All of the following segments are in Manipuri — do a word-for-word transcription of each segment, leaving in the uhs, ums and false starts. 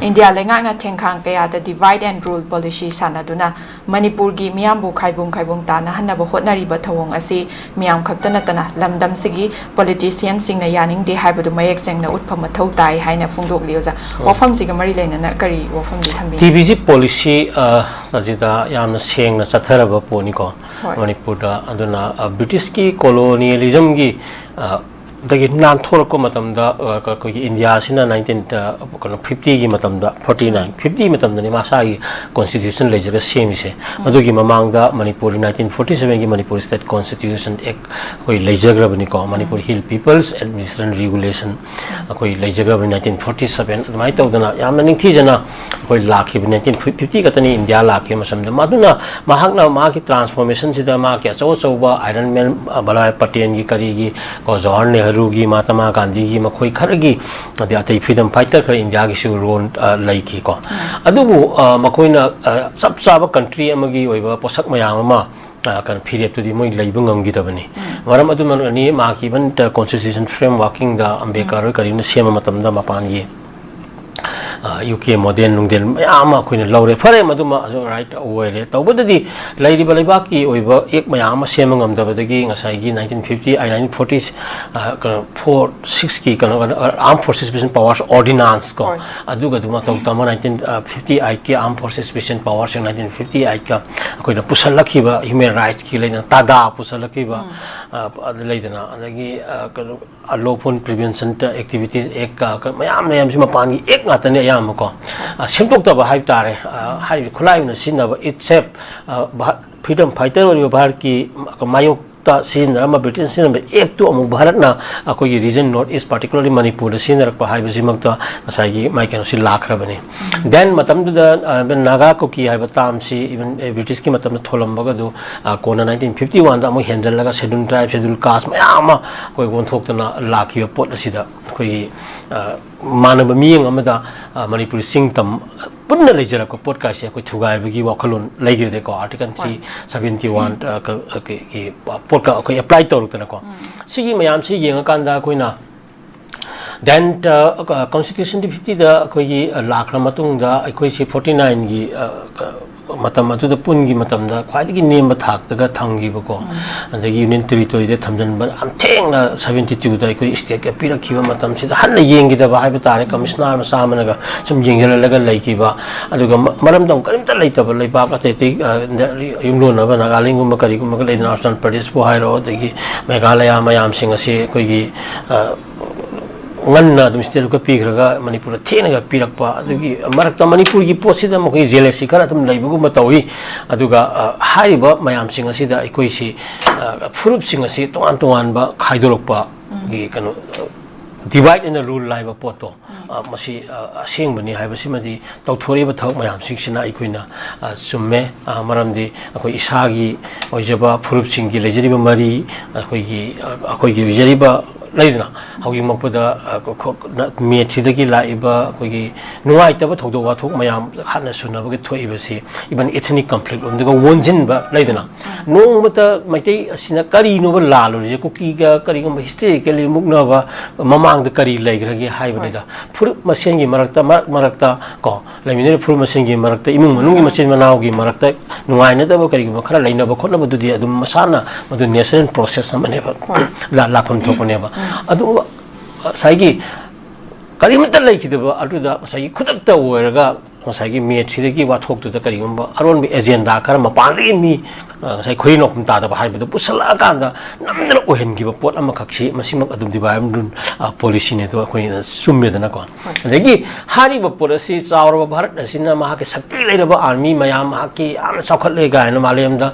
ꯏꯟꯗꯤꯌꯥ ꯂꯩꯉꯥꯛꯅ ꯊꯦꯡꯈꯥꯡ ꯀꯌꯥꯗ divide and rule policy ꯁꯥꯟꯅꯗꯨꯅ ꯃꯅꯤꯄꯨꯔꯒꯤ ꯃꯤꯌꯥꯝꯕꯨ ꯈꯥꯏꯕꯨꯡ ꯈꯥꯏꯕꯨꯡ ꯇꯥꯅꯍꯟꯅꯕ ꯍꯣꯠꯅꯔꯤꯕ ꯊꯧꯑꯣꯡ ꯑꯁꯤ ꯃꯤꯌꯥꯝ ꯈꯛꯇ ꯅꯠꯇꯅ ꯂꯝꯗꯝꯁꯤꯒꯤ ꯄꯣꯂꯤꯇꯤꯁꯤꯌꯟꯁꯤꯡꯅ ꯌꯥꯅꯤꯡꯗꯦ ꯍꯥꯏꯕꯗꯨ ꯃꯌꯦꯛ ꯁꯦꯡꯅ ꯎꯠꯄ ꯃꯊꯧ ꯇꯥꯏ ꯍꯥꯏꯅ ꯐꯣꯡꯗꯣꯛꯂꯤ꯫ ꯑꯣꯖꯥ, ꯋꯥꯐꯝꯁꯤꯒ ꯃꯔꯤ ꯂꯩꯅꯅ ꯀꯔꯤ ꯋꯥꯐꯝꯗꯤ ꯊꯝꯕꯤꯅꯤ? ꯇꯤ ꯕꯤ ꯖꯤ ꯄꯣꯂꯤꯁꯤ, ꯑ, ꯑꯁꯤꯗ ꯌꯥꯝꯅ ꯁꯦꯡꯅ ꯆꯠꯊꯔꯕ ꯄꯣꯠꯅꯤꯀꯣ꯫ ꯍꯣꯏ꯫ ꯃꯅꯤꯄꯨꯔꯗ꯫ ꯑꯗꯨꯅ, ꯑ, ꯕ꯭ꯔꯤꯇꯤꯁꯀꯤ ꯀꯣꯂꯣꯅꯤꯌꯦꯂꯤꯖꯝꯒꯤ, ꯑ, ꯗꯒꯤ ꯅꯥꯟꯊꯣꯔꯛꯄ ꯃꯇꯝꯗ, ꯑ, ꯑꯩꯈꯣꯏꯒꯤ ꯏꯟꯗꯤꯌꯥꯁꯤꯅ ꯅꯥꯏꯟꯇꯤꯟ, ꯑ, ꯀꯩꯅꯣ, ꯐꯤꯐꯇꯤꯒꯤ ꯃꯇꯝꯗ, ꯐꯣꯔꯇꯤ ꯅꯥꯏꯟ, ꯐꯤꯐꯇꯤ ꯃꯇꯝꯗꯅꯤ ꯃꯁꯥꯒꯤ ꯀꯣꯟꯁꯇꯤꯇ꯭ꯌꯨꯁꯟ ꯂꯩꯖꯔꯒ ꯁꯦꯝꯃꯤꯁꯦ꯫ ꯃꯗꯨꯒꯤ ꯃꯃꯥꯡꯗ ꯃꯅꯤꯄꯨꯔꯒꯤ ꯅꯥꯏꯟꯇꯤꯟ ꯐꯣꯔꯇꯤ ꯁꯚꯦꯟꯒꯤ ꯃꯅꯤꯄꯨꯔ ꯁ꯭ꯇꯦꯠ ꯀꯣꯟꯁꯇꯤꯇ꯭ꯌꯨꯁꯟ ꯑꯦꯛ ꯑꯩꯈꯣꯏ ꯂꯩꯖꯈ꯭ꯔꯕꯅꯤꯀꯣ꯫ Manipur hill people's administration regulation ꯑꯩꯈꯣꯏ ꯂꯩꯖꯈ꯭ꯔꯕꯅꯤ ꯅꯥꯏꯟꯇꯤꯟ ꯐꯣꯔꯇꯤ ꯁꯚꯦꯟ꯫ ꯑꯗꯨꯃꯥꯏꯅ ꯇꯧꯗꯅ ꯌꯥꯝꯅ ꯅꯤꯡꯊꯤꯖꯅ ꯑꯩꯈꯣꯏ ꯂꯥꯛꯈꯤꯕ ꯅꯥꯏꯟꯇꯤꯟ ꯐꯤꯐꯇꯤ ꯈꯛꯇꯅꯤ ꯏꯟꯗꯤꯌꯥ ꯂꯥꯛꯈꯤꯕ ꯃꯇꯝꯗ꯫ ꯃꯗꯨꯅ ꯃꯍꯥꯛꯅ ꯃꯥꯒꯤ ꯇ꯭ꯔꯥꯟꯁꯐꯣꯔꯃꯦꯁꯟꯁꯤꯗ ꯃꯥꯒꯤ ꯑꯆꯧ ꯑꯆꯧꯕ ꯑꯥꯏꯔꯟ ꯃꯦꯟ, ꯑ, ꯚꯜꯂꯥꯚꯥꯏ ꯄꯇꯦꯜꯒꯤ ꯀꯔꯤꯒꯤ, ꯀꯣ, ꯖꯋꯥꯍꯔ ꯅꯦꯍꯔꯨꯒꯤ, ꯃꯍꯥꯇꯃꯥ ꯒꯥꯟꯙꯤꯒꯤ, ꯃꯈꯣꯏ ꯈꯔꯒꯤ, ꯑꯗꯩ ꯑꯇꯩ ꯐ꯭ꯔꯤꯗꯝ ꯐꯥꯏꯇꯔ ꯈꯔ ꯏꯟꯗꯤꯌꯥꯒꯤꯁꯨ ꯔꯣꯜ, ꯑ, ꯂꯩꯈꯤꯀꯣ꯫ ꯑꯗꯨꯕꯨ, ꯑ, ꯃꯈꯣꯏꯅ, ꯑ, ꯆꯞ ꯆꯥꯕ ꯀꯟꯇ꯭ꯔꯤ ꯑꯃꯒꯤ ꯑꯣꯏꯕ ꯄꯣꯠꯁꯛ ꯃꯌꯥꯝ ꯑꯃ, ꯑ, ꯀꯩꯅꯣ, ꯐꯤꯔꯦꯞꯇꯨꯗꯤ ꯃꯣꯏ ꯂꯩꯕ ꯉꯝꯈꯤꯗꯕꯅꯤ꯫ ꯃꯔꯝ ꯑꯗꯨꯅꯅꯤ ꯃꯍꯥꯛꯀꯤ ꯏꯚꯟ ꯀꯣꯟꯁꯇꯤꯇ꯭ꯌꯨꯁꯟ ꯐ꯭ꯔꯦꯝ ꯋꯥꯔꯀꯤꯡꯗ ꯑꯝꯕꯦꯗꯀꯔ ꯍꯣꯏ ꯀꯔꯤꯅ ꯁꯦꯝꯕ ꯃꯇꯝꯗ ꯃꯄꯥꯟꯒꯤ, ꯑ, ꯌꯨ ꯀꯦ ꯃꯣꯗꯦꯜ ꯅꯨꯡꯗꯦꯜ ꯃꯌꯥꯝ ꯑꯃ ꯑꯩꯈꯣꯏꯅ ꯂꯧꯔꯦ꯫ ꯐꯔꯦ, ꯃꯗꯨꯃ ꯔꯥꯏꯠ ꯑꯣꯏꯔꯦ꯫ ꯇꯧꯕꯗꯗꯤ ꯂꯩꯔꯤꯕ ꯂꯩꯕꯥꯛꯀꯤ ꯑꯣꯏꯕ ꯑꯦꯛ ꯃꯌꯥꯝ ꯑꯃ ꯁꯦꯝꯕ ꯉꯝꯗꯕꯗꯒꯤ ꯉꯁꯥꯏꯒꯤ ꯅꯥꯏꯟꯇꯤꯟ ꯐꯤꯐꯇꯤ, ꯑ, ꯅꯥꯏꯟꯇꯤꯟ ꯐꯣꯔꯇꯤ, ꯑ, ꯀꯩꯅꯣ, ꯐꯣꯔ ꯁꯤꯛꯁꯀꯤ ꯀꯩꯅꯣ, ꯑꯥꯔꯝ ꯐꯣꯔꯁꯦꯁ ꯁ꯭ꯄꯦꯁꯤꯌꯦꯜ ꯄꯋꯥꯔꯁ ꯑꯣꯔꯗꯤꯅꯥꯟꯁ ꯀꯣ, ꯍꯣꯏ꯫ ꯑꯗꯨꯒ ꯑꯗꯨ ꯃꯇꯧ ꯇꯝꯃ ꯅꯥꯏꯟꯇꯤꯟ ꯐꯤꯐꯇꯤ ꯑꯩꯠꯀꯤ ꯑꯥꯔꯝ ꯐꯣꯔꯁꯦꯁ ꯁ꯭ꯄꯦꯁꯤꯌꯦꯜ ꯄꯋꯥꯔꯁꯤꯡ ꯅꯥꯏꯟꯇꯤꯟ ꯐꯤꯐꯇꯤ ꯑꯩꯠꯀ ꯑꯩꯈꯣꯏꯅ ꯄꯨꯁꯜꯂꯛꯈꯤꯕ ꯍ꯭ꯌꯨꯃꯦꯟ ꯔꯥꯏꯠꯁꯀꯤ ꯂꯩꯗꯅ ꯇꯥꯗꯥ ꯄꯨꯁꯜꯂꯛꯈꯤꯕ, ꯑ, ꯑꯗꯨ ꯂꯩꯗꯅ, ꯑꯗꯒꯤ, ꯑ, ꯀꯩꯅꯣ, ꯑꯟꯂꯣꯐꯨꯜ ꯄ꯭ꯔꯤꯚꯦꯟꯁꯟ ꯑꯦꯛꯇꯤꯚꯤꯇꯤꯁ ꯑꯦꯛ ꯀ-, ꯀ-, ꯃꯌꯥꯝ ꯃꯌꯥꯝꯁꯤ ꯃꯄꯥꯟꯒꯤ ꯑꯦꯛ ꯉꯥꯛꯇꯅꯤ ꯑꯌꯥꯝꯕꯀꯣ꯫ ꯑ, ꯁꯦꯝꯗꯣꯛꯇꯕ ꯍꯥꯏꯕ ꯇꯥꯔꯦ꯫ ꯑ, ꯍꯥꯏꯔꯤꯕ ꯈꯨꯠꯂꯥꯏ ꯑꯣꯏꯅ ꯁꯤꯖꯤꯟꯅꯕ, ꯏꯠ ꯁꯦꯞ, ꯑ, ꯚꯥ-, ꯐ꯭ꯔꯤꯗꯝ ꯐꯥꯏꯇꯔ ꯑꯣꯏꯔꯤꯕ ꯚꯥꯔꯠꯀꯤ ꯃꯥꯌꯣꯛꯇ ꯁꯤꯖꯤꯟꯅꯔꯝꯕ, ꯕ꯭ꯔꯤꯇꯤꯁꯅ ꯁꯤꯖꯤꯟꯅꯔꯝꯕ ꯑꯦꯛꯇꯨ ꯑꯃꯨꯛ ꯚꯥꯔꯠꯅ ꯑꯩꯈꯣꯏꯒꯤ ꯔꯤꯖꯟ ꯅꯣꯔꯠ ꯏꯁ, ꯄꯥꯔꯇꯤꯀꯨꯂꯔꯂꯤ ꯃꯅꯤꯄꯨꯔꯗ ꯁꯤꯖꯤꯟꯅꯔꯛꯄ ꯍꯥꯏꯕꯁꯤꯃꯛꯇ ꯉꯁꯥꯏꯒꯤ ꯃꯥꯏ ꯀꯩꯅꯣꯁꯤ ꯂꯥꯛꯈ꯭ꯔꯕꯅꯤ꯫ ꯗꯦꯟ ꯃꯇꯝꯗꯨꯗ, ꯑ, ꯅꯥꯒꯥ ꯀꯨꯀꯤ ꯍꯥꯏꯕ ꯇꯥꯝꯁꯤ ꯏꯚꯟ, ꯑ, ꯕ꯭ꯔꯤꯇꯤꯁꯀꯤ ꯃꯇꯝꯗ ꯊꯣꯜꯂꯝꯕꯒ ꯑꯗꯨ, ꯑ, ꯀꯣꯟꯅ ꯅꯥꯏꯟꯇꯤꯟ ꯐꯤꯐꯇꯤ ꯋꯥꯟꯗ ꯑꯃꯨꯛ ꯍꯦꯟꯖꯜꯂꯒ ꯁꯦꯗꯨꯜ ꯇ꯭ꯔꯥꯏꯕ, ꯁꯦꯗꯨꯜ ꯀꯥꯁ ꯃꯌꯥꯝ ꯑꯃ ꯑꯩꯈꯣꯏ ꯑꯣꯟꯊꯣꯛꯇꯅ ꯂꯥꯛꯈꯤꯕ ꯄꯣꯠ ꯑꯁꯤꯗ ꯑꯩꯈꯣꯏꯒꯤ, ꯑ, ꯃꯥꯟꯅꯕ ꯃꯤꯠꯌꯦꯡ ꯑꯃꯗ, ꯑ, ꯃꯅꯤꯄꯨꯔꯤ ꯆꯤꯡ ꯇꯝ ꯄꯨꯟꯅ ꯂꯩꯖꯔꯛꯄ ꯄꯣꯠ ꯀꯥꯏꯁꯦ ꯑꯩꯈꯣꯏ ꯊꯨꯒꯥꯏꯕꯒꯤ ꯋꯥꯈꯜꯂꯣꯟ ꯂꯩꯈꯤꯗꯦꯀꯣ꯫ ꯑꯥꯔꯇꯤꯀꯜ ꯊ꯭ꯔꯤ ꯁꯚꯦꯟꯇꯤ ꯋꯥꯟ, ꯑ, ꯀ-, ꯑ, ꯀ-, ꯒꯤ ꯄꯣꯠꯀ ꯑꯩꯈꯣꯏ ꯑꯦꯄ꯭ꯂꯥꯏ ꯇꯧꯔꯛꯇꯅꯀꯣ꯫ ꯁꯤꯒꯤ ꯃꯌꯥꯝꯁꯤ ꯌꯦꯡꯉꯀꯥꯟꯗ ꯑꯩꯈꯣꯏꯅ Then constitution ꯗꯤ ꯐꯤꯐꯇꯤꯗ ꯑꯩꯈꯣꯏꯒꯤ ꯂꯥꯛꯈ꯭ꯔ ꯃꯇꯨꯡꯗ ꯑꯩꯈꯣꯏꯁꯤ ꯐꯣꯔꯇꯤ ꯅꯥꯏꯟꯒꯤ ꯃꯇꯝ ꯑꯗꯨꯗ ꯄꯨꯟꯒꯤ ꯃꯇꯝꯗ ꯈ꯭ꯋꯥꯏꯗꯒꯤ ꯅꯦꯝꯕ ꯊꯥꯛꯇꯒ ꯊꯝꯈꯤꯕꯀꯣ, ꯑꯗꯒꯤ ꯌꯨꯅꯤꯌꯟ ꯇꯦꯔꯤꯇꯣꯔꯤꯗ ꯊꯝꯖꯤꯟꯕ ꯌꯥꯝ ꯊꯦꯡꯅ ꯁꯕꯦꯟꯇꯤ ꯇꯨꯗ ꯑꯩꯈꯣꯏ ꯁ꯭ꯇꯦꯠꯀ ꯄꯤꯔꯛꯈꯤꯕ ꯃꯇꯝꯁꯤꯗ ꯍꯟꯅ ꯌꯦꯡꯈꯤꯗꯕ ꯍꯥꯏꯕ ꯇꯥꯔꯦ, ꯀꯃꯤꯁꯅꯔ ꯃꯆꯥ ꯑꯃꯅꯒ ꯁꯨꯝ ꯌꯦꯡꯁꯤꯜꯍꯜꯂꯒ ꯂꯩꯈꯤꯕ꯫ ꯑꯗꯨꯒ ꯃꯔꯝꯗꯝ ꯀꯔꯤꯝꯇ ꯂꯩꯇꯕ ꯂꯩꯕꯥꯛ ꯑꯇꯩ ꯑꯇꯩ ꯌꯨꯝꯂꯣꯟꯅꯕ ꯅꯥꯒꯥꯂꯦꯟꯒꯨꯝꯕ ꯀꯔꯤꯒꯨꯝꯕꯒ ꯂꯩꯗꯅ, ꯑꯔꯨꯅꯥꯆꯜ ꯄ꯭ꯔꯗꯦꯁꯄꯨ ꯍꯥꯏꯔꯣ, ꯑꯗꯒꯤ ꯃꯦꯘꯥꯂꯌꯥ ꯃꯌꯥꯝꯁꯤꯡ ꯑꯁꯤ ꯑꯩꯈꯣꯏꯒꯤ ꯉꯟꯅ ꯑꯗꯨꯝ ꯁ꯭ꯇꯦꯠ ꯈꯔ ꯄꯤꯈ꯭ꯔꯒ ꯃꯅꯤꯄꯨꯔꯗ ꯊꯦꯡꯅꯒ ꯄꯤꯔꯛꯄ, ꯑꯗꯨꯒꯤ ꯃꯔꯛꯇ ꯃꯅꯤꯄꯨꯔꯒꯤ ꯄꯣꯠꯁꯤꯗ ꯃꯈꯣꯏꯒꯤ ꯖꯦꯂꯦꯁꯤ ꯈꯔ ꯑꯗꯨꯝ ꯂꯩꯕꯒꯨꯝꯕ ꯇꯧꯏ꯫ ꯑꯗꯨꯒ ꯍꯥꯏꯔꯤꯕ ꯃꯌꯥꯝꯁꯤꯡ ꯑꯁꯤꯗ ꯑꯩꯈꯣꯏꯁꯤ ꯐꯨꯔꯨꯞꯁꯤꯡ ꯑꯁꯤ ꯇꯣꯉꯥꯟ ꯇꯣꯉꯥꯟꯕ ꯈꯥꯏꯗꯣꯔꯛꯄꯒꯤ ꯀꯩꯅꯣ, divide and rule ꯍꯥꯏꯕ ꯄꯣꯠꯇꯣ, ꯃꯁꯤ ꯑꯁꯦꯡꯕꯅꯤ ꯍꯥꯏꯕꯁꯤꯃꯗꯤ ꯇꯧꯊꯣꯔꯛꯏꯕ ꯊꯕꯛ ꯃꯌꯥꯝꯁꯤꯡꯁꯤꯅ ꯑꯩꯈꯣꯏꯅ ꯆꯨꯝꯃꯦ꯫ ꯃꯔꯝꯗꯤ ꯑꯩꯈꯣꯏ ꯏꯁꯥꯒꯤ ꯑꯣꯏꯖꯕ ꯐꯨꯔꯨꯞꯁꯤꯡꯒꯤ ꯂꯩꯖꯔꯤꯕ ꯃꯔꯤ, ꯑꯩꯈꯣꯏꯒꯤ ꯑꯩꯈꯣꯏꯒꯤ ꯑꯣꯏꯖꯔꯤꯕ ꯂꯩꯗꯅ, ꯍꯧꯖꯤꯛꯃꯛꯄꯗ ꯃꯦꯠꯁꯤꯗꯒꯤ ꯂꯥꯛꯏꯕ ꯑꯩꯈꯣꯏꯒꯤ ꯅꯨꯡꯉꯥꯏꯇꯕ ꯊꯧꯗꯣꯛ ꯋꯥꯊꯣꯛ ꯃꯌꯥꯝ ꯍꯥꯠꯅ ꯁꯨꯅꯕꯒꯤ ꯊꯣꯛꯏꯕꯁꯤ, even ethnic conflict ꯂꯣꯝꯗꯒ ꯑꯣꯟꯁꯤꯟꯕ ꯂꯩꯗꯅ, ꯅꯣꯡꯃꯇ ꯃꯩꯇꯩ ꯑꯁꯤꯅ ꯀꯔꯤꯅꯣꯕ ꯂꯥꯜꯂꯨꯔꯤꯁꯦ, ꯀꯨꯀꯤꯒ ꯀꯔꯤꯒꯨꯝꯕ historically ꯃꯨꯛꯅꯕ ꯃꯃꯥꯡꯗ ꯀꯔꯤ ꯂꯩꯈ꯭ꯔꯒꯦ ꯍꯥꯏꯕꯅꯤꯗ꯫ ꯐꯨꯔꯨꯞ ꯃꯁꯦꯟꯒꯤ ꯃꯔꯛꯇ, ꯃꯔꯛ ꯃꯔꯛꯇ ꯀꯣ, ꯂꯩꯃꯤꯟꯅꯔꯤꯕ ꯐꯨꯔꯨꯞ ꯃꯁꯦꯟꯒꯤ ꯃꯔꯛꯇ, ꯏꯃꯨꯡ ꯃꯅꯨꯡꯒꯤ ꯃꯆꯤꯟ ꯃꯅꯥꯎꯒꯤ ꯃꯔꯛꯇ ꯅꯨꯡꯉꯥꯏꯅꯗꯕ ꯀꯔꯤꯒꯨꯝꯕ ꯈꯔ ꯂꯩꯅꯕ ꯈꯣꯠꯅꯕꯗꯨꯗꯤ ꯑꯗꯨꯝ ꯃꯁꯥꯅ ꯃꯗꯨ natural process ꯑꯃꯅꯦꯕ, ꯂꯥꯛꯐꯝ ꯊꯣꯛꯄꯅꯦꯕ꯫ ꯑꯗꯨ ꯉꯁꯥꯏꯒꯤ ꯀꯔꯤꯃꯠꯇ ꯂꯩꯈꯤꯗꯕ ꯑꯗꯨꯗ ꯉꯁꯥꯏꯒꯤ ꯈꯨꯗꯛꯇ ꯑꯣꯏꯔꯒ ꯉꯁꯥꯏꯒꯤ ꯃꯦꯠꯁꯤꯗꯒꯤ ꯋꯥꯊꯣꯛꯇꯨꯗ ꯀꯔꯤꯒꯨꯝꯕ ꯑꯔꯣꯟꯕ ꯑꯦꯖꯦꯟꯗꯥ ꯈꯔ ꯃꯄꯥꯟꯗꯒꯤ ꯃꯤ, ꯉꯁꯥꯏ ꯈꯣꯏꯔꯤ ꯅꯣꯛꯐꯝ ꯇꯥꯗꯕ ꯍꯥꯏꯕꯗꯨ ꯄꯨꯁꯜꯂꯛꯑꯀꯥꯟꯗ ꯅꯝꯗꯅ ꯑꯣꯏꯍꯟꯈꯤꯕ ꯄꯣꯠ ꯑꯃꯈꯛꯁꯤ, ꯃꯁꯤꯃꯛ ꯑꯗꯨꯝ divide and rule policyꯅꯦ, ꯑꯗꯣ ꯑꯩꯈꯣꯏꯅ ꯆꯨꯝꯃꯦꯗꯅꯀꯣ꯫ ꯑꯗꯒꯤ ꯍꯥꯏꯔꯤꯕ ꯄꯣꯠ ꯑꯁꯤ ꯆꯥꯎꯔꯕ ꯚꯥꯔꯠ ꯑꯁꯤꯅ ꯃꯍꯥꯛꯀꯤ ꯁꯛꯇꯤ ꯂꯩꯔꯕ army ꯃꯌꯥꯝ, ꯃꯍꯥꯛꯀꯤ ꯌꯥꯝꯅ ꯆꯥꯎꯈꯠꯂꯦ ꯀꯥꯏꯅ ꯃꯥꯂꯦꯝꯗ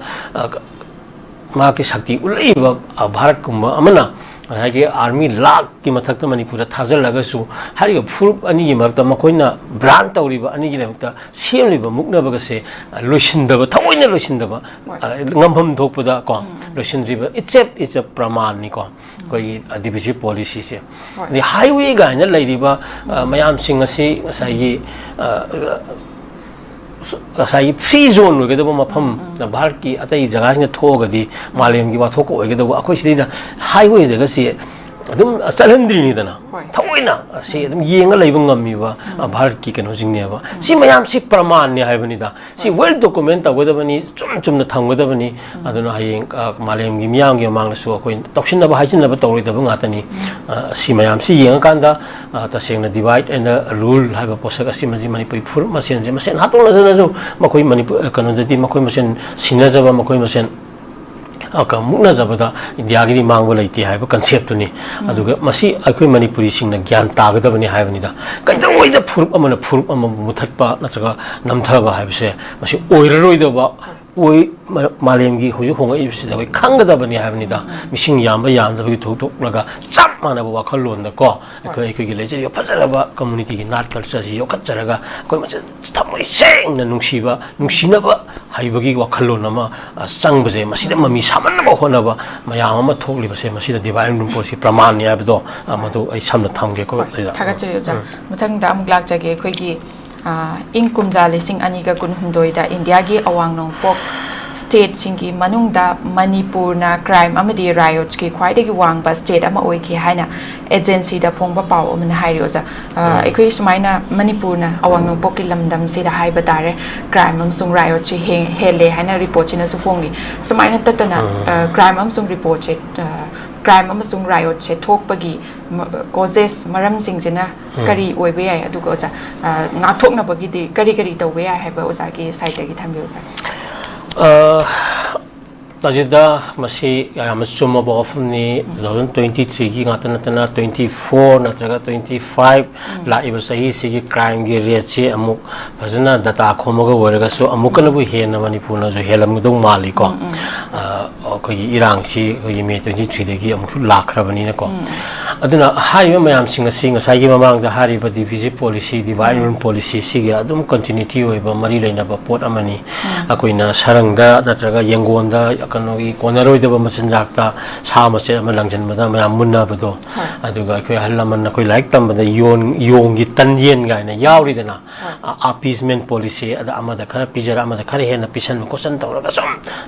ꯃꯍꯥꯛꯀꯤ ꯁꯛꯇꯤ ꯎꯠꯂꯛꯏꯕ ꯚꯥꯔꯠꯀꯨꯝꯕ ꯑꯃꯅ ꯉꯁꯥꯏꯒꯤ army ꯂꯥꯛꯀꯤ ꯃꯊꯛꯇ ꯃꯅꯤꯄꯨꯔꯗ ꯊꯥꯖꯤꯜꯂꯒꯁꯨ, ꯍꯥꯏꯔꯤꯕ ꯐꯨꯔꯨꯞ ꯑꯅꯤꯒꯤ ꯃꯔꯛꯇ ꯃꯈꯣꯏꯅ brand ꯇꯧꯔꯤꯕ ꯑꯅꯤꯒꯤ ꯃꯔꯛꯇ ꯁꯦꯝꯂꯤꯕ ꯃꯨꯛꯅꯕꯒꯁꯦ ꯂꯣꯏꯁꯤꯟꯗꯕ, ꯊꯑꯣꯏꯅ ꯂꯣꯏꯁꯤꯟꯗꯕ, ꯉꯝꯐꯝ ꯊꯣꯛꯄꯗ ꯀꯣ, ꯂꯣꯏꯁꯤꯟꯗ꯭ꯔꯤꯕ ꯏꯆꯦꯞ ꯏꯆꯦꯞ ꯄ꯭ꯔꯃꯥꯟꯅꯤꯀꯣ ꯑꯩꯈꯣꯏꯒꯤ divisive policyꯁꯦ꯫ ꯑꯗꯩ highway ꯀꯥꯏꯅ ꯂꯩꯔꯤꯕ ꯃꯌꯥꯝꯁꯤꯡ ꯑꯁꯤ ꯉꯁꯥꯏꯒꯤ ꯉꯁꯥꯏꯒꯤ free zone ꯑꯣꯏꯒꯗꯕ ꯃꯐꯝ, ꯚꯥꯔꯠꯀꯤ ꯑꯇꯩ ꯖꯒꯥꯁꯤꯡꯗ ꯊꯣꯛꯑꯒꯗꯤ ꯃꯥꯂꯦꯝꯒꯤ ꯋꯥꯊꯣꯛꯀ ꯑꯣꯏꯒꯗꯧꯕ, ꯑꯩꯈꯣꯏ ꯁꯤꯗꯩꯗ highwayꯗꯒꯁꯤ ꯑꯗꯨꯝ ꯆꯠꯍꯟꯗ꯭ꯔꯤꯅꯤꯗꯅ꯫ ꯊꯑꯣꯏꯅ ꯂꯣꯏꯅ ꯁꯤ ꯑꯗꯨꯝ ꯌꯦꯡꯉ ꯂꯩꯕ ꯉꯝꯃꯤꯕ, ꯑ, ꯚꯥꯔꯠꯀꯤ ꯀꯩꯅꯣꯁꯤꯡꯅꯦꯕ꯫ ꯁꯤ ꯃꯌꯥꯝꯁꯤ ꯄ꯭ꯔꯃꯥꯟꯅꯤ ꯍꯥꯏꯕꯅꯤꯗ꯫ ꯁꯤ well document ꯇꯧꯒꯗꯕꯅꯤ, ꯆꯨꯝ ꯆꯨꯝꯅ ꯊꯝꯒꯗꯕꯅꯤ꯫ ꯑꯗꯨꯅ ꯍꯌꯦꯡ, ꯑ, ꯃꯥꯂꯦꯝꯒꯤ ꯃꯤꯌꯥꯝꯒꯤ ꯃꯃꯥꯡꯗꯁꯨ ꯑꯩꯈꯣꯏ ꯇꯧꯁꯤꯟꯅꯕ ꯍꯥꯏꯖꯤꯟꯅꯕ ꯇꯧꯔꯣꯏꯗꯕ ꯉꯥꯛꯇꯅꯤ꯫ ꯑ, ꯁꯤ ꯃꯌꯥꯝꯁꯤ ꯌꯦꯡꯉꯀꯥꯟꯗ, ꯑ, ꯇꯁꯦꯡꯅ divide and rule ꯍꯥꯏꯕ ꯄꯣꯠꯁꯛ ꯑꯁꯤꯃꯁꯤ ꯃꯅꯤꯄꯨꯔꯤ ꯐꯨꯔꯨꯞ ꯃꯁꯦꯟꯁꯦ ꯃꯁꯦꯟ ꯍꯥꯠꯇꯣꯛꯅꯗꯅꯁꯨ ꯃꯈꯣꯏ ꯃꯅꯤꯄꯨꯔ, ꯑ, ꯀꯩꯅꯣꯗꯗꯤ ꯃꯈꯣꯏ ꯃꯁꯦꯟ ꯁꯤꯟꯅꯖꯕ, ꯃꯈꯣꯏ ꯃꯁꯦꯟ, ꯑ, ꯀ-, ꯃꯨꯛꯅꯖꯕꯗ ꯏꯟꯗꯤꯌꯥꯒꯤꯗꯤ ꯃꯥꯡꯕ ꯂꯩꯇꯦ ꯍꯥꯏꯕ concept ꯇꯨꯅꯤ꯫ ꯑꯗꯨꯒ ꯃꯁꯤ ꯑꯩꯈꯣꯏ ꯃꯅꯤꯄꯨꯔꯤꯁꯤꯡꯅ ꯒ꯭ꯌꯥꯟ ꯇꯥꯒꯗꯕꯅꯤ ꯍꯥꯏꯕꯅꯤꯗ꯫ ꯀꯩꯗꯧꯉꯩꯗ ꯐꯨꯔꯨꯞ ꯑꯃꯅ ꯐꯨꯔꯨꯞ ꯑꯃꯕꯨ ꯃꯨꯊꯠꯄ ꯅꯠꯇ꯭ꯔꯒ ꯅꯝꯊꯕ ꯍꯥꯏꯕꯁꯦ ꯃꯁꯤ ꯑꯣꯏꯔꯔꯣꯏꯗꯕ, ꯑꯣꯏ-, ꯃ-, ꯃꯥꯂꯦꯝꯒꯤ ꯍꯧꯖꯤꯛ ꯍꯣꯡꯉꯛꯏꯕꯁꯤꯗ ꯑꯩꯈꯣꯏ ꯈꯪꯒꯗꯕꯅꯤ ꯍꯥꯏꯕꯅꯤꯗ꯫ ꯃꯤꯁꯤꯡ ꯌꯥꯝꯕ ꯌꯥꯝꯗꯕꯒꯤ ꯊꯣꯛꯇꯣꯛꯂꯒ ꯆꯞ ꯃꯥꯟꯅꯕ ꯋꯥꯈꯜꯂꯣꯟꯗꯀꯣ ꯑꯩꯈꯣꯏ, ꯑꯩꯈꯣꯏꯒꯤ ꯂꯩꯖꯔꯤꯕ ꯐꯖꯔꯕ community ꯒꯤ ꯅꯥꯠ culture ꯁꯤ ꯌꯣꯛꯈꯠꯆꯔꯒ ꯑꯩꯈꯣꯏ ꯃꯁꯦꯟ ꯊꯃꯣꯏ ꯁꯦꯡꯅ ꯅꯨꯡꯁꯤꯕ, ꯅꯨꯡꯁꯤꯅꯕ ꯍꯩꯕꯒꯤ ꯋꯥꯈꯜꯂꯣꯟ ꯑꯃ, ꯑ, ꯆꯪꯕꯁꯦ, ꯃꯁꯤꯗ ꯃꯃꯤ ꯁꯥꯃꯟꯅꯕ ꯍꯣꯠꯅꯕ ꯃꯌꯥꯝ ꯑꯃ ꯊꯣꯛꯂꯤꯕꯁꯦ, ꯃꯁꯤꯗ divide and rule ꯄꯣꯠꯁꯤ ꯄ꯭ꯔꯃꯥꯟꯅꯤ ꯍꯥꯏꯕꯗꯣ, ꯑ, ꯃꯗꯨ ꯑꯩ ꯁꯝꯅ ꯊꯝꯒꯦꯀꯣ꯫ ꯍꯣꯏ, ꯁꯤꯗ꯫ ꯊꯥꯒꯠꯆꯔꯤ ꯑꯣꯖꯥ꯫ ꯎꯝ꯫ ꯃꯊꯪꯗ ꯑꯃꯨꯛ ꯂꯥꯛꯆꯒꯦ꯫ ꯑꯩꯈꯣꯏꯒꯤ, ꯑ, ꯏꯪ ꯀꯨꯝꯖꯥ ꯂꯤꯁꯤꯡ ꯑꯅꯤꯒ ꯀꯨꯟꯍꯨꯝꯗꯣꯏꯗ ꯏꯟꯗꯤꯌꯥꯒꯤ ꯑꯋꯥꯡ ꯅꯣꯡꯄꯣꯛ state ꯁꯤꯡꯒꯤ ꯃꯅꯨꯡꯗ ꯃꯅꯤꯄꯨꯔꯅ crime ꯑꯃꯗꯤ riots ꯀꯤ ꯈ꯭ꯋꯥꯏꯗꯒꯤ ꯋꯥꯡꯕ state ꯑꯃ ꯑꯣꯏꯈꯤ ꯍꯥꯏꯅ agency ꯗ ꯐꯣꯡꯕ ꯄꯥꯎ ꯑꯃꯅ ꯍꯥꯏꯔꯤ ꯑꯣꯖꯥ꯫ ꯑ, ꯎꯝ꯫ ꯑꯩꯈꯣꯏ ꯁꯨꯃꯥꯏꯅ ꯃꯅꯤꯄꯨꯔꯅ ꯑꯋꯥꯡ ꯅꯣꯡꯄꯣꯛꯀꯤ ꯂꯝꯗꯝꯁꯤꯗ ꯍꯥꯏꯕ ꯇꯥꯔꯦ, crime ꯑꯃꯁꯨꯡ riot ꯁꯤ ꯍꯦ-, ꯍꯦꯜꯂꯦ ꯍꯥꯏꯅ report ꯁꯤꯅꯁꯨ ꯐꯣꯡꯂꯤ꯫ ꯁꯨꯃꯥꯏꯅ ꯇꯠꯇꯅ, ꯎꯝ꯫ ꯑ, crime ꯑꯃꯁꯨꯡ report ꯁꯦ, ꯑ, crime ꯑꯃꯁꯨꯡ riot ꯁꯦ ꯊꯣꯛꯄꯒꯤ ꯃ-, causes, ꯃꯔꯝꯁꯤꯡꯁꯤꯅ ꯎꯝ꯫ ꯀꯔꯤ ꯑꯣꯏꯕ ꯌꯥꯏ? ꯑꯗꯨꯒ ꯑꯣꯖꯥ, ꯑ, ꯉꯥꯛꯊꯣꯛꯅꯕꯒꯤꯗꯤ ꯀꯔꯤ ꯀꯔꯤ ꯇꯧꯕ ꯌꯥꯏ ꯍꯥꯏꯕ ꯑꯣꯖꯥꯒꯤ side ꯇꯒꯤ ꯊꯝꯕꯤꯌꯨ ꯑꯣꯖꯥ꯫ ꯑ, ꯇꯥꯖꯤꯟꯗ, ꯃꯁꯤ ꯌꯥꯝꯅ ꯆꯨꯝꯃꯕ ꯋꯥꯐꯝꯅꯤ꯫ ꯎꯝ꯫ Two thousand twenty three ꯒꯤ ꯉꯥꯛꯇ ꯅꯠꯇꯅ twenty four ꯅꯠꯇ꯭ꯔꯒ twenty five ꯎꯝ꯫ ꯂꯥꯛꯏꯕ ꯆꯍꯤꯁꯤꯒꯤ crime ꯒꯤ rate ꯁꯤ ꯑꯃꯨꯛ ꯐꯖꯅ data ꯈꯣꯝꯃꯒ ꯑꯣꯏꯔꯒꯁꯨ ꯑꯃꯨꯛꯀꯅꯕꯨ ꯍꯦꯟꯅ ꯃꯅꯤꯄꯨꯔꯅꯁꯨ ꯍꯦꯜꯂꯝꯒꯗꯧ ꯃꯥꯜꯂꯤꯀꯣ꯫ ꯎꯝ, ꯎꯝ꯫ ꯑ, ꯑꯩꯈꯣꯏꯒꯤ ꯏꯔꯥꯡꯁꯤ ꯑꯩꯈꯣꯏꯒꯤ May twenty three ꯗꯒꯤ ꯑꯃꯨꯛꯁꯨ ꯂꯥꯛꯈ꯭ꯔꯕꯅꯤꯅꯀꯣ꯫ ꯎꯝ꯫ ꯑꯗꯨꯅ ꯍꯥꯏꯔꯤꯕ ꯃꯌꯥꯝꯁꯤꯡ ꯑꯁꯤ ꯉꯁꯥꯏꯒꯤ ꯃꯃꯥꯡꯗ ꯍꯥꯏꯔꯤꯕ divisive policy, divide and um. rule policy ꯁꯤꯒꯤ ꯑꯗꯨꯝ continuity ꯑꯣꯏꯕ ꯃꯔꯤ ꯂꯩꯅꯕ ꯄꯣꯠ ꯑꯃꯅꯤ꯫ ꯎꯝ꯫ ꯑꯩꯈꯣꯏꯅ ꯁꯔꯪꯗ ꯅꯠꯇ꯭ꯔꯒ ꯌꯦꯡꯒꯣꯟꯗ ꯀꯩꯅꯣꯒꯤ ꯀꯣꯟꯅꯔꯣꯏꯗꯕ ꯃꯆꯤꯟꯖꯥꯛꯇ ꯁꯥ ꯃꯆꯦꯠ ꯑꯃ ꯂꯪꯁꯤꯟꯕꯗ ꯃꯌꯥꯝ ꯃꯨꯟꯅꯕꯗꯣ, ꯍꯣꯏ꯫ ꯑꯗꯨꯒ ꯑꯩꯈꯣꯏ ꯑꯍꯜ ꯂꯃꯟ ꯑꯩꯈꯣꯏ ꯂꯥꯏꯔꯤꯛ ꯇꯝꯕꯗ ꯌꯣꯟ-, ꯌꯣꯡꯒꯤ ꯇꯟ ꯌꯦꯟ ꯀꯥꯏꯅ ꯌꯥꯎꯔꯤꯗꯅ, ꯍꯣꯏ꯫ ꯑ-, appeasement policy, ꯑꯗ ꯑꯃꯗ ꯈꯔ ꯄꯤꯖꯔ ꯑꯃꯗ ꯈꯔ ꯍꯦꯟꯅ ꯄꯤꯁꯟꯕ ꯈꯣꯠꯆꯟ ꯇꯧꯔꯒ ꯁꯨꯝ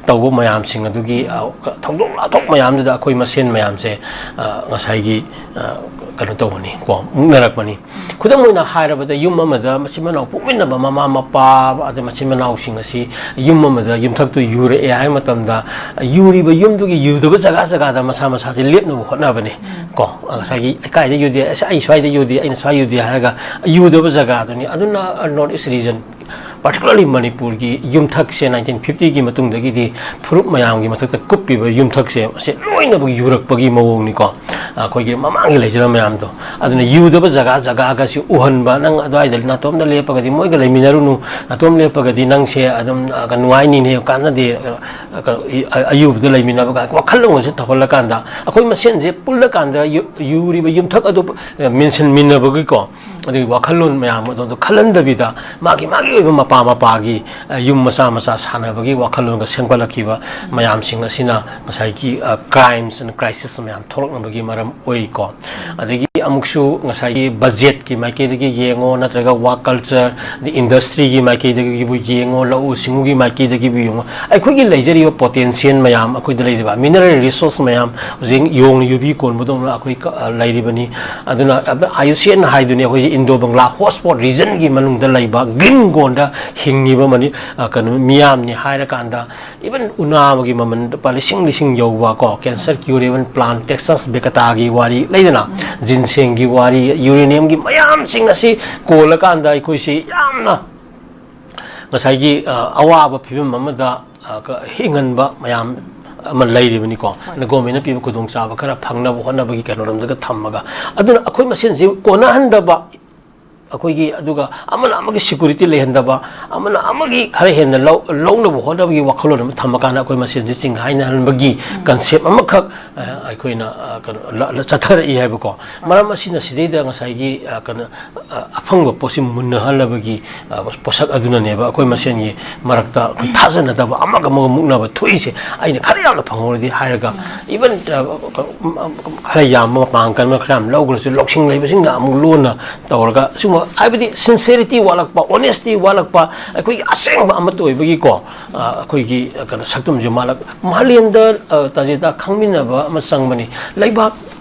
ꯇꯧꯕ ꯃꯌꯥꯝꯁꯤꯡ ꯑꯗꯨꯒꯤ, ꯑ, ꯊꯧꯗꯣꯛ ꯋꯥꯊꯣꯛ ꯃꯌꯥꯝꯗꯨꯗ ꯑꯩꯈꯣꯏ ꯃꯁꯦꯟ ꯃꯌꯥꯝꯁꯦ, ꯑ, ꯉꯁꯥꯏꯒꯤ, ꯑ, ꯀꯩꯅꯣ ꯇꯧꯕꯅꯤ ꯀꯣ, ꯃꯨꯛꯅꯔꯛꯄꯅꯤ꯫ ꯈꯨꯗꯝ ꯑꯣꯏꯅ ꯍꯥꯏꯔꯕꯗ, ꯌꯨꯝ ꯑꯃꯗ ꯃꯆꯤꯟ ꯃꯅꯥꯎ ꯄꯣꯛꯃꯤꯟꯅꯕ ꯃꯃꯥ ꯃꯄꯥ, ꯑꯗꯩ ꯃꯆꯤꯟ ꯃꯅꯥꯎꯁꯤꯡ ꯑꯁꯤ ꯌꯨꯝ ꯑꯃꯗ ꯌꯨꯝꯊꯛꯇꯨ ꯌꯨꯔꯛꯑꯦ ꯍꯥꯏꯕ ꯃꯇꯝꯗ, ꯌꯨꯔꯤꯕ ꯌꯨꯝꯗꯨꯒꯤ ꯌꯨꯗꯕ ꯖꯒꯥ ꯖꯒꯥꯗ ꯃꯁꯥ ꯃꯁꯥꯁꯦ ꯂꯦꯞꯅꯕ ꯍꯣꯠꯅꯕꯅꯤ ꯀꯣ꯫ ꯉꯁꯥꯏꯒꯤ ꯀꯥꯏꯗ ꯌꯨꯗꯦ, ꯑꯁ, ꯑꯩ ꯁ꯭ꯋꯥꯏꯗ ꯌꯨꯗꯦ, ꯑꯩꯅ ꯁ꯭ꯋꯥꯏ ꯌꯨꯗꯦ ꯍꯥꯏꯔꯒ ꯌꯨꯗꯕ ꯖꯒꯥꯗꯨꯅꯤ꯫ ꯑꯗꯨꯅ North East region, particularly ꯃꯅꯤꯄꯨꯔꯒꯤ ꯌꯨꯝꯊꯛꯁꯦ nineteen fiftyꯒꯤ ꯃꯇꯨꯡꯗꯒꯤꯗꯤ ꯐꯨꯔꯨꯞ ꯃꯌꯥꯝꯒꯤ ꯃꯊꯛꯇ ꯀꯨꯞꯄꯤꯕ ꯌꯨꯝꯊꯛꯁꯦ, ꯃꯁꯤ ꯂꯣꯏꯅꯃꯛ ꯌꯨꯔꯛꯄꯒꯤ ꯃꯑꯣꯡꯅꯤꯀꯣ꯫ ꯑꯩꯈꯣꯏꯒꯤ ꯃꯃꯥꯡꯒꯤ ꯂꯩꯖꯔꯝꯕ ꯃꯌꯥꯝꯗꯣ, ꯑꯗꯨꯅ ꯌꯨꯗꯕ ꯖꯒꯥ ꯖꯒꯥꯒꯁꯤ ꯎꯍꯟꯕ꯫ ꯅꯪ ꯑꯗꯨꯋꯥꯏꯗ ꯅꯥꯇꯣꯝꯗ ꯂꯦꯞꯄꯒꯗꯤ, ꯃꯣꯏꯒ ꯂꯩꯃꯤꯟꯅꯔꯨꯅꯨ, ꯅꯥꯇꯣꯝ ꯂꯦꯞꯄꯒꯗꯤ ꯅꯪꯁꯦ ꯑꯗꯨꯝ, ꯑ, ꯅꯨꯡꯉꯥꯏꯅꯤꯅꯦ, ꯀꯥꯟꯅꯗꯦ, ꯑ, ꯑ, ꯑꯌꯨꯕꯗ ꯂꯩꯃꯤꯟꯅꯕꯒ ꯋꯥꯈꯜꯂꯣꯟ ꯑꯁꯤ ꯇꯧꯍꯜꯂꯀꯥꯟꯗ, ꯑꯩꯈꯣꯏ ꯃꯁꯦꯟꯁꯦ ꯄꯨꯜꯂꯀꯥꯟꯗ ꯌꯨ-, ꯌꯨꯔꯤꯕ ꯌꯨꯝꯊꯛ ꯑꯗꯨ, ꯑ, ꯃꯦꯟꯁꯤꯟꯃꯤꯟꯅꯕꯒꯤꯀꯣ, ꯑꯗꯨꯒꯤ ꯋꯥꯈꯜꯂꯣꯟ ꯃꯌꯥꯝ ꯑꯗꯨ ꯈꯜꯍꯟꯗꯕꯤꯗ, ꯃꯥꯒꯤ ꯃꯥꯒꯤ ꯑꯣꯏꯕ ꯃꯄꯥ ꯃꯄꯥꯒꯤ, ꯑ, ꯌꯨꯝ ꯃꯆꯥ ꯃꯆꯥ ꯁꯥꯟꯅꯕꯒꯤ ꯋꯥꯈꯜꯂꯣꯟꯒ ꯁꯦꯝꯒꯠꯂꯛꯈꯤꯕ ꯃꯌꯥꯝꯁꯤꯡ ꯑꯁꯤꯅ ꯉꯁꯥꯏꯒꯤ, ꯑ, crimes and crisis ꯃꯌꯥꯝ ꯊꯣꯛꯂꯛꯅꯕꯒꯤ ꯃꯔꯝ ꯑꯣꯏꯀꯣ꯫ ꯑꯗꯒꯤ ꯑꯃꯨꯛꯁꯨ ꯉꯁꯥꯏꯒꯤ ꯕꯖꯦꯠꯀꯤ ꯃꯥꯏꯀꯩꯗꯒꯤ ꯌꯦꯡꯉꯣ, ꯅꯠꯇ꯭ꯔꯒ work culture, ꯑꯗꯩ industryꯒꯤ ꯃꯥꯏꯀꯩꯗꯒꯤꯕꯨ ꯌꯦꯡꯉꯣ, ꯂꯧꯎ ꯁꯤꯡꯎꯒꯤ ꯃꯥꯏꯀꯩꯗꯒꯤꯕꯨ ꯌꯦꯡꯉꯣ, ꯑꯩꯈꯣꯏꯒꯤ ꯂꯩꯖꯔꯤꯕ potential ꯃꯌꯥꯝ, ꯑꯩꯈꯣꯏꯗ ꯂꯩꯔꯤꯕ mineral resource ꯃꯌꯥꯝ, ꯍꯧꯖꯤꯛ ꯌꯣꯡꯅ ꯌꯨꯕꯤ ꯀꯣꯟꯕꯗꯧꯅ ꯑꯩꯈꯣꯏ ꯀ-, ꯑ, ꯂꯩꯔꯤꯕꯅꯤ꯫ ꯑꯗꯨꯅ ꯑꯥꯏ ꯌꯨ ꯁꯤ ꯑꯦꯟ ꯍꯥꯏꯗꯨꯅꯤ, ꯑꯩꯈꯣꯏꯁꯦ Indo Bangla hotspot regionꯒꯤ ꯃꯅꯨꯡꯗ ꯂꯩꯕ green zoneꯗ ꯍꯤꯡꯉꯤꯕ ꯃꯅꯤ-, ꯑ, ꯀꯩꯅꯣ ꯃꯤꯌꯥꯝꯅꯤ ꯍꯥꯏꯔꯀꯥꯟꯗ, even ꯎꯅꯥ ꯑꯃꯒꯤ ꯃꯃꯜ ꯂꯨꯄꯥ ꯂꯤꯁꯤꯡ ꯂꯤꯁꯤꯡ ꯌꯧꯕ ꯀꯣ, cancer curable plant, Texas ꯕꯦꯀꯇꯥꯒꯤ ꯋꯥꯔꯤ ꯂꯩꯗꯅ, ꯖꯤꯟꯁꯦꯡꯒꯤ ꯋꯥꯔꯤ, uraniumꯒꯤ ꯃꯌꯥꯝꯁꯤꯡ ꯑꯁꯤ ꯀꯣꯜꯂꯀꯥꯟꯗ ꯑꯩꯈꯣꯏꯁꯤ ꯌꯥꯝꯅ ꯉꯁꯥꯏꯒꯤ, ꯑ, ꯑꯋꯥꯕ ꯐꯤꯕꯝ ꯑꯃꯗ, ꯑ, ꯀ-, ꯍꯤꯡꯍꯟꯕ ꯃꯌꯥꯝ ꯑꯃ ꯂꯩꯔꯤꯕꯅꯤꯀꯣ꯫ ꯍꯣꯏ꯫ ꯑꯗꯨꯅ governmentꯅ ꯄꯤꯕ ꯈꯨꯗꯣꯡꯆꯥꯕ ꯈꯔ ꯐꯪꯅꯕ ꯍꯣꯠꯅꯕꯒꯤ ꯀꯩꯅꯣꯔꯣꯝꯗꯒ ꯊꯝꯃꯒ, ꯑꯗꯨꯅ ꯑꯩꯈꯣꯏ ꯃꯁꯦꯟꯁꯤ ꯀꯣꯟꯅꯍꯟꯗꯕ, ꯑꯩꯈꯣꯏꯒꯤ, ꯑꯗꯨꯒ ꯑꯃꯅ ꯑꯃꯒꯤ security ꯂꯩꯍꯟꯗꯕ, ꯑꯃꯅ ꯑꯃꯒꯤ ꯈꯔ ꯍꯦꯟꯅ ꯂꯧ-, ꯂꯧꯅꯕ ꯍꯣꯠꯅꯕꯒꯤ ꯋꯥꯈꯜꯂꯣꯟ ꯑꯃ ꯊꯝꯃꯀꯥꯟꯗ ꯑꯩꯈꯣꯏ ꯃꯁꯦꯟꯁꯤ ꯆꯤꯡꯍꯥꯏꯅꯍꯟꯕꯒꯤ concept ꯑꯃꯈꯛ, ꯑ, ꯑꯩꯈꯣꯏꯅ, ꯑ, ꯀꯩꯅꯣ, ꯂ-, ꯂ-, ꯆꯠꯊꯔꯛꯏ ꯍꯥꯏꯕꯀꯣ꯫ ꯃꯔꯝ ꯑꯁꯤꯅ ꯁꯤꯗꯩꯗ ꯉꯁꯥꯏꯒꯤ, ꯑ, ꯀꯩꯅꯣ, ꯑ, ꯑꯐꯪꯕ ꯄꯣꯠꯁꯤ ꯃꯨꯟꯅꯍꯜꯂꯕꯒꯤ, ꯑ, ꯄꯣꯠꯁꯛ ꯑꯗꯨꯅꯅꯦꯕ ꯑꯩꯈꯣꯏ ꯃꯁꯦꯟꯒꯤ ꯃꯔꯛꯇ ꯑꯩꯈꯣꯏ ꯊꯥꯖꯅꯗꯕ, ꯑꯃꯒ ꯑꯃꯒ ꯃꯨꯛꯅꯕ ꯊꯣꯛꯏꯁꯦ꯫ ꯑꯩꯅ ꯈꯔ ꯌꯥꯝꯅ ꯐꯪꯍꯧꯔꯗꯤ ꯍꯥꯏꯔꯒ, even, ꯑ, ꯈꯔ ꯌꯥꯝꯕ, ꯃꯄꯥꯡꯒꯜ ꯀꯟꯕ ꯈꯔ ꯌꯥꯝ ꯂꯧꯈ꯭ꯔꯁꯨ, ꯂꯧꯁꯤꯡ ꯂꯩꯕꯁꯤꯡꯅ ꯑꯃꯨꯛ ꯂꯣꯟꯅ ꯇꯧꯔꯒ, ꯁꯤꯒꯨꯝꯕ, ꯍꯥꯏꯕꯗꯤ sincerity ꯋꯥꯠꯂꯛꯄ, honesty ꯋꯥꯠꯂꯛꯄ, ꯑꯩꯈꯣꯏꯒꯤ ꯑꯁꯦꯡꯕ ꯑꯃꯠꯇ ꯑꯣꯏꯕꯒꯤꯀꯣ, ꯑ, ꯑꯩꯈꯣꯏꯒꯤ, ꯑ, ꯀꯩꯅꯣ, ꯁꯛꯇꯝꯁꯦ ꯃꯥꯜꯂꯛ-, ꯃꯥꯂꯦꯝꯗ, ꯑ, ꯇꯥꯖꯦꯇꯥ ꯈꯪꯃꯤꯟꯅꯕ ꯑꯃ ꯆꯪꯕꯅꯤ꯫ ꯂꯩꯕꯥꯛ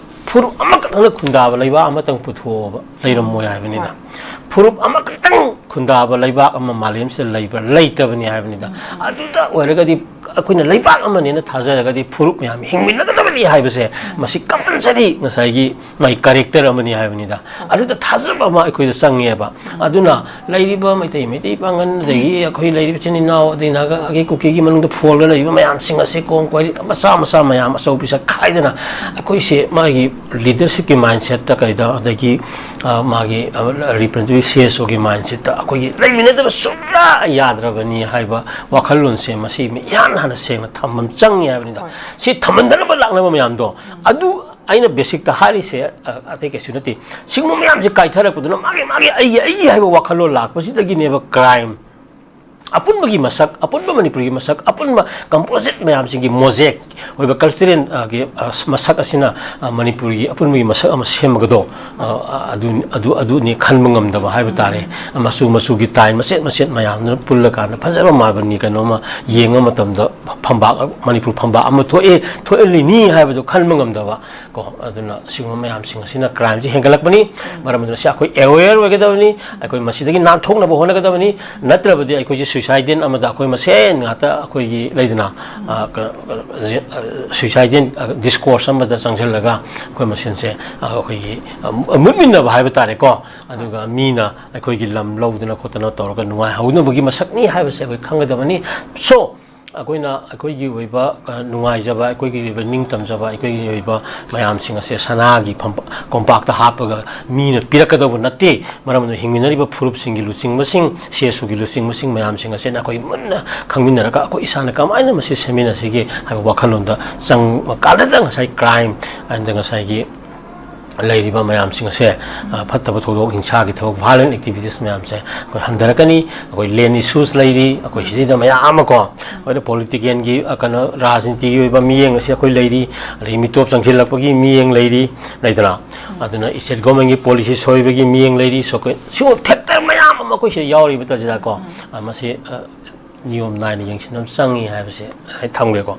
ꯐꯨꯔꯨꯞ ꯑꯃꯈꯛꯇꯪꯅ ꯈꯨꯟꯗꯥꯕ ꯂꯩꯕꯥꯛ ꯑꯃꯇꯪ ꯄꯨꯊꯣꯛꯑꯕ ꯂꯩꯔꯝꯃꯣꯏ ꯍꯥꯏꯕꯅꯤꯗ꯫ ꯐꯨꯔꯨꯞ ꯑꯃꯈꯛꯇꯪ ꯈꯨꯟꯗꯥꯕ ꯂꯩꯕꯥꯛ ꯑꯃ ꯃꯥꯂꯦꯝꯁꯤꯗ ꯂꯩꯕ꯭ꯔꯥ? ꯂꯩꯇꯕꯅꯤ ꯍꯥꯏꯕꯅꯤꯗ꯫ ꯑꯗꯨꯗ ꯑꯣꯏꯔꯒꯗꯤ ꯑꯩꯈꯣꯏꯅ ꯂꯩꯕꯥꯛ ꯑꯃꯅꯦꯅ ꯊꯥꯖꯔꯒꯗꯤ ꯐꯨꯔꯨꯞ ꯃꯌꯥꯝ ꯍꯤꯡꯃꯤꯟꯅꯒꯗꯕꯅꯤ ꯍꯥꯏꯕꯁꯦ ꯃꯁꯤ ꯀꯝꯄꯜꯁꯔꯤ ꯉꯁꯥꯏꯒꯤ ꯃꯥꯒꯤ ꯀꯦꯔꯦꯛꯇꯔ ꯑꯃꯅꯤ ꯍꯥꯏꯕꯅꯤꯗ꯫ ꯑꯗꯨꯗ ꯊꯥꯖꯕ ꯑꯃ ꯑꯩꯈꯣꯏꯗ ꯆꯪꯉꯦꯕ꯫ ꯑꯗꯨꯅ ꯂꯩꯔꯤꯕ ꯃꯩꯇꯩ, ꯃꯩꯇꯩ ꯄꯥꯉꯟ, ꯑꯗꯒꯤ ꯑꯩꯈꯣꯏ ꯂꯩꯔꯤꯕ ꯏꯆꯤꯟ ꯏꯅꯥꯎ, ꯑꯗꯩ ꯅꯥꯒꯥ, ꯑꯩꯒꯤ ꯀꯨꯀꯤꯒꯤ ꯃꯅꯨꯡꯗ ꯐꯣꯜꯗ ꯂꯩꯔꯤꯕ ꯃꯌꯥꯝꯁꯤꯡ ꯑꯁꯦ ꯀꯣꯡ ꯀꯣꯏꯔꯤ ꯃꯆꯥ ꯃꯆꯥ ꯃꯌꯥꯝ ꯑꯆꯧ ꯄꯤꯁꯛ ꯈꯥꯏꯗꯅ ꯑꯩꯈꯣꯏꯁꯦ ꯃꯥꯒꯤ ꯂꯤꯗꯔꯁꯤꯞꯀꯤ ꯃꯥꯏꯟꯁꯦꯠꯇ ꯀꯩꯗ, ꯑꯗꯒꯤ, ꯑ, ꯃꯥꯒꯤ, ꯑ, ꯔꯤꯄ꯭ꯔꯖꯦꯟꯇꯦꯇꯤꯚ ꯁꯤ ꯑꯦꯁ ꯑꯣꯒꯤ ꯃꯥꯏꯟꯁꯦꯠꯇ ꯑꯩꯈꯣꯏꯒꯤ ꯂꯩꯃꯤꯟꯅꯗꯕ ꯁꯨꯡꯌꯥ ꯌꯥꯗ꯭ꯔꯕꯅꯤ ꯍꯥꯏꯕ ꯋꯥꯈꯜꯂꯣꯟꯁꯦ ꯃꯁꯤ ꯃꯤꯌꯥꯝꯅ ꯍꯥꯟꯅ ꯁꯦꯡꯅ ꯊꯝꯕ ꯑꯃ ꯆꯪꯉꯤ ꯍꯥꯏꯕꯅꯤꯗ꯫ ꯁꯤ ꯊꯝꯍꯟꯗꯅꯕ ꯂꯥꯛꯅꯕ ꯃꯌꯥꯝꯗꯣ, ꯑꯗꯨ ꯑꯩꯅ ꯕꯦꯁꯤꯛꯇ ꯍꯥꯏꯔꯤꯁꯦ, ꯑ, ꯑꯇꯩ ꯀꯩꯁꯨ ꯅꯠꯇꯦ꯫ ꯁꯤꯒꯨꯝꯕ ꯃꯌꯥꯝꯁꯦ ꯀꯥꯏꯊꯔꯛꯄꯗꯨꯅ ꯃꯥꯒꯤ, ꯃꯥꯒꯤ ꯑꯩꯒꯤ, ꯑꯩꯒꯤ ꯍꯥꯏꯕ ꯋꯥꯈꯜꯂꯣꯟ ꯂꯥꯛꯄꯁꯤꯗꯒꯤꯅꯦꯕ ꯀ꯭ꯔꯥꯏꯝ ꯑꯄꯨꯟꯕꯒꯤ ꯃꯁꯛ, ꯑꯄꯨꯟꯕ ꯃꯅꯤꯄꯨꯔꯒꯤ ꯃꯁꯛ, ꯑꯄꯨꯟꯕ ꯀꯝꯄꯣꯖꯤꯠ ꯃꯌꯥꯝꯁꯤꯡꯒꯤ ꯃꯣꯖꯦꯛ ꯑꯣꯏꯕ ꯀꯜꯆꯔꯦꯜ, ꯑ, ꯒꯤ, ꯑ, ꯃꯁꯛ ꯑꯁꯤꯅ, ꯑ, ꯃꯅꯤꯄꯨꯔꯒꯤ ꯑꯄꯨꯟꯕꯒꯤ ꯃꯁꯛ ꯑꯃ ꯁꯦꯝꯃꯒꯗꯣ, ꯑ, ꯑ, ꯑꯗꯨ, ꯑꯗꯨ, ꯑꯗꯨꯅꯤ ꯈꯟꯕ ꯉꯝꯗꯕ ꯍꯥꯏꯕ ꯇꯥꯔꯦ꯫ ꯃꯆꯨ ꯃꯆꯨꯒꯤ ꯇꯥꯏꯜ ꯃꯆꯦꯠ ꯃꯆꯦꯠ ꯃꯌꯥꯝꯗꯨꯅ ꯄꯨꯜꯂꯀꯥꯟꯗ ꯐꯖꯕ ꯃꯥꯔꯕꯜꯒꯤ ꯀꯩꯅꯣꯝꯃ ꯌꯦꯡꯕ ꯃꯇꯝꯗ ꯐꯝꯕꯥꯛ, ꯃꯅꯤꯄꯨꯔ ꯐꯝꯕꯥꯛ ꯑꯃ ꯊꯣꯛꯑꯦ, ꯊꯣꯛꯍꯜꯂꯤꯅꯤ ꯍꯥꯏꯕꯗꯨ ꯈꯟꯕ ꯉꯝꯗꯕ꯫ ꯀꯣ, ꯑꯗꯨꯅ ꯁꯤꯒꯨꯝꯕ ꯃꯌꯥꯝꯁꯤꯡ ꯑꯁꯤꯅ ꯀ꯭ꯔꯥꯏꯝꯁꯤ ꯍꯦꯟꯒꯠꯂꯛꯄꯅꯤ꯫ ꯃꯔꯝ ꯑꯗꯨꯅ ꯁꯤ ꯑꯩꯈꯣꯏ ꯑꯦꯋꯦꯌꯔ ꯑꯣꯏꯒꯗꯕꯅꯤ꯫ ꯑꯩꯈꯣꯏ ꯃꯁꯤꯗꯒꯤ ꯅꯥꯟꯊꯣꯛꯅꯕ ꯍꯣꯠꯅꯒꯗꯕꯅꯤ꯫ ꯅꯠꯇ꯭ꯔꯕꯗꯤ ꯑꯩꯈꯣꯏꯁꯦ ꯁꯨꯏꯁꯥꯏꯗꯦꯟ ꯑꯃꯗ ꯑꯩꯈꯣꯏ ꯃꯁꯦꯟ ꯉꯥꯛꯇ ꯑꯩꯈꯣꯏꯒꯤ ꯂꯩꯗꯅ, ꯑ, ꯀ-, ꯑ, ꯁꯨꯏꯁꯥꯏꯗꯦꯟ, ꯑ, ꯗꯤꯁꯀꯣꯔꯁ ꯑꯃꯗ ꯆꯪꯁꯤꯜꯂꯒ ꯑꯩꯈꯣꯏ ꯃꯁꯦꯟꯁꯦ, ꯑ, ꯑꯩꯈꯣꯏꯒꯤ, ꯑ, ꯃꯨꯠꯃꯤꯟꯅꯕ ꯍꯥꯏꯕ ꯇꯥꯔꯦꯀꯣ꯫ ꯑꯗꯨꯒ ꯃꯤꯅ ꯑꯩꯈꯣꯏꯒꯤ ꯂꯝ ꯂꯧꯗꯅ ꯈꯣꯠꯇꯅ ꯇꯧꯔꯒ ꯅꯨꯡꯉꯥꯏꯍꯧꯅꯕꯒꯤ ꯃꯁꯛꯅꯤ ꯍꯥꯏꯕꯁꯦ ꯑꯩꯈꯣꯏ ꯈꯪꯒꯗꯕꯅꯤ꯫ So, ꯑꯩꯈꯣꯏꯅ ꯑꯩꯈꯣꯏꯒꯤ ꯑꯣꯏꯕ, ꯑ, ꯅꯨꯡꯉꯥꯏꯖꯕ, ꯑꯩꯈꯣꯏꯒꯤ ꯑꯣꯏꯕ ꯅꯤꯡꯇꯝꯖꯕ, ꯑꯩꯈꯣꯏꯒꯤ ꯑꯣꯏꯕ ꯃꯌꯥꯝꯁꯤꯡ ꯑꯁꯦ ꯁꯅꯥꯒꯤ ꯐꯝꯄ-, ꯀꯣꯝꯄꯥꯛꯇ ꯍꯥꯞꯄꯒ ꯃꯤꯅ ꯄꯤꯔꯛꯀꯗꯧꯕ ꯅꯠꯇꯦ꯫ ꯃꯔꯝ ꯑꯗꯨꯅ ꯍꯤꯡꯃꯤꯟꯅꯔꯤꯕ ꯐꯨꯔꯨꯞꯁꯤꯡꯒꯤ ꯂꯨꯆꯤꯡꯕꯁꯤꯡ, ꯁꯤ ꯑꯦꯁ ꯑꯣꯒꯤ ꯂꯨꯆꯤꯡꯕꯁꯤꯡ ꯃꯌꯥꯝꯁꯤꯡ ꯑꯁꯤꯅ ꯑꯩꯈꯣꯏ ꯃꯨꯟꯅ ꯈꯪꯃꯤꯟꯅꯔꯒ ꯑꯩꯈꯣꯏ ꯏꯁꯥꯅ ꯀꯃꯥꯏꯅ ꯃꯁꯤ ꯁꯦꯝꯃꯤꯟꯅꯁꯤꯒꯦ ꯍꯥꯏꯕ ꯋꯥꯈꯜꯂꯣꯟꯗ ꯆꯪꯕ ꯀꯥꯟꯗꯇ ꯉꯁꯥꯏ ꯀ꯭ꯔꯥꯏꯝ ꯑꯦꯟꯗ ꯉꯁꯥꯏꯒꯤ ꯂꯩꯔꯤꯕ ꯃꯌꯥꯝꯁꯤꯡ ꯑꯁꯦ, ꯑ, ꯐꯠꯇꯕ ꯊꯧꯗꯣꯛ, ꯍꯤꯡꯁꯥꯒꯤ ꯊꯕꯛ, ꯚꯥꯏꯑꯣꯂꯦꯟ ꯑꯦꯛꯇꯤꯚꯤꯇꯤꯁ ꯃꯌꯥꯝꯁꯦ ꯑꯩꯈꯣꯏ ꯍꯟꯊꯔꯛꯀꯅꯤ꯫ ꯑꯩꯈꯣꯏ ꯂꯦꯟ ꯏꯁꯨꯁ ꯂꯩꯔꯤ, ꯑꯩꯈꯣꯏ ꯁꯤꯗꯩꯗ ꯃꯌꯥꯝ ꯑꯃ ꯀꯣ, ꯑꯩꯈꯣꯏꯅ ꯄꯣꯂꯤꯇꯤꯀꯦꯜꯒꯤ, ꯑ, ꯀꯩꯅꯣ, ꯔꯥꯖꯅꯤꯇꯤꯒꯤ ꯑꯣꯏꯕ ꯃꯤꯠꯌꯦꯡ ꯑꯁꯤ ꯑꯩꯈꯣꯏ ꯂꯩꯔꯤ, ꯑꯗꯒꯤ ꯃꯤꯇꯣꯞ ꯆꯪꯁꯤꯜꯂꯛꯄꯒꯤ ꯃꯤꯠꯌꯦꯡ ꯂꯩꯔꯤ, ꯂꯩꯗꯅ? ꯑꯗꯨꯅ ꯏꯁꯇꯦꯠ ꯒꯣꯔꯃꯦꯟꯒꯤ ꯄꯣꯂꯤꯁꯤ ꯁꯣꯏꯕꯒꯤ ꯃꯤꯠꯌꯦꯡ ꯂꯩꯔꯤ꯫ So, ꯑꯩꯈꯣꯏ ꯁꯤꯒꯨꯝꯕ ꯐꯦꯛꯇꯔ ꯃꯌꯥꯝ ꯑꯃ ꯑꯩꯈꯣꯏ ꯁꯤꯗ ꯌꯥꯎꯔꯤꯕ ꯇꯥꯟꯖꯥꯗꯀꯣ, ꯑ, ꯃꯁꯤ, ꯑ, ꯅꯤꯌꯣꯝ ꯅꯥꯏꯅ ꯌꯦꯡꯁꯤꯟꯕ ꯑꯃ ꯆꯪꯉꯤ ꯍꯥꯏꯕꯁꯦ ꯑꯩ ꯊꯝꯒꯦꯀꯣ꯫